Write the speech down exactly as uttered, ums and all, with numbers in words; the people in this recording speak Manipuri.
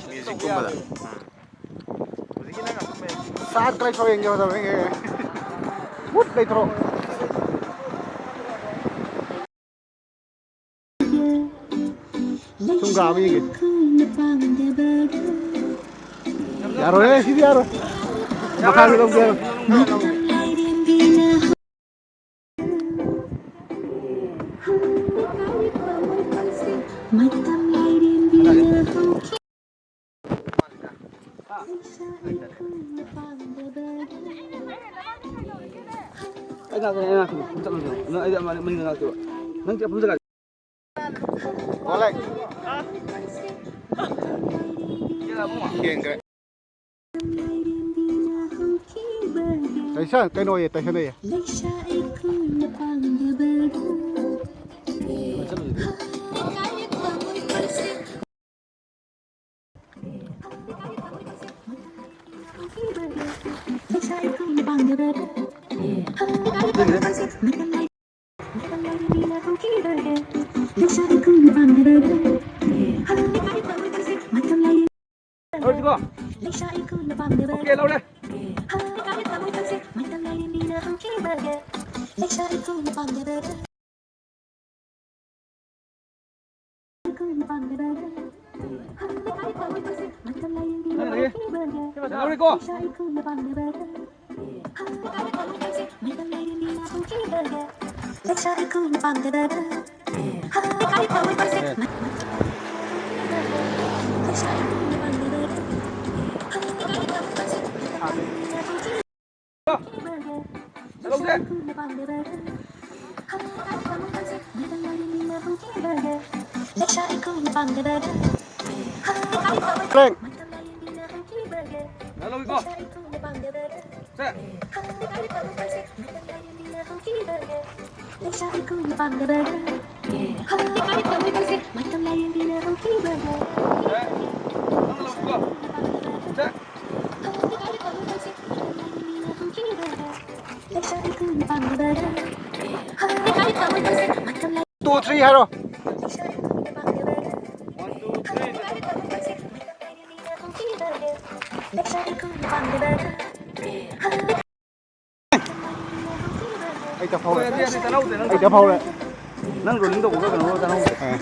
ꯃ꯭ꯌꯨꯖꯤꯛꯀꯨꯝꯕꯗ꯫ ꯁꯥꯠ ꯀ ꯂꯩꯊꯣꯛ ꯌꯦꯡꯒꯦ ꯍꯣꯏ꯫ ꯃꯨꯠ ꯂꯩꯊꯣꯛ꯫ ꯁꯨꯝ ꯀꯥꯕ ꯌꯦꯡꯒꯦ꯫ ꯌꯥꯔꯣꯏꯍꯦ, ꯁꯤꯗꯤ ꯌꯥꯔꯣꯏ꯫ ꯃꯈꯥꯒꯤ ꯂꯧꯒꯦ ꯍꯥꯏꯔꯣ? ꯑꯩ ꯉꯥꯛꯇꯅꯦ, ꯑꯩ ꯉꯥꯛꯇꯅꯦ꯫ ꯅꯪ ꯆꯠꯂꯣ, ꯆꯠꯂꯣ꯫ ꯅꯪ, ꯑꯩꯗꯤ ꯑꯃ, ꯃꯅꯤꯡꯗ ꯉꯥꯛꯇꯣꯏꯕ꯫ ꯅꯪ ꯆꯠꯐꯝ ꯖꯒꯥ꯫ ꯋꯥꯂꯦ꯫ ꯀꯦꯟꯈ꯭ꯔꯦ꯫ ꯇꯩꯁꯟ, ꯀꯩꯅꯣꯌꯦ, ꯇꯩꯁꯟꯅꯩꯌꯦ꯫ ꯂꯧꯔꯁꯤꯀꯣ? ꯑꯣꯀꯦ, ꯂꯧꯔꯦ꯫ ꯂꯧꯔꯦꯀꯣ? ꯆꯠꯂꯧꯁꯦ꯫ ꯂꯦꯡ꯫ ꯆꯠꯂꯧꯏꯀꯣ꯫ ꯁꯦ꯫ ꯁꯦ꯫ ꯅꯪ ꯂꯧꯁꯤꯀꯣ꯫ ꯁꯦ꯫ ꯇꯨ, ꯊ꯭ꯔꯤ ꯍꯥꯏꯔꯣ꯫ ꯑꯩ ꯇꯞ ꯐꯥꯎꯔꯦ꯫ ꯑꯩ ꯇꯞ ꯐꯥꯎꯔꯦ꯫ ꯅꯪ ꯔꯣꯂꯤꯡ ꯇꯧꯕꯒ ꯀꯩꯅꯣꯒ ꯆꯥꯟꯅꯍꯧꯗꯦ꯫ ꯑꯥ꯫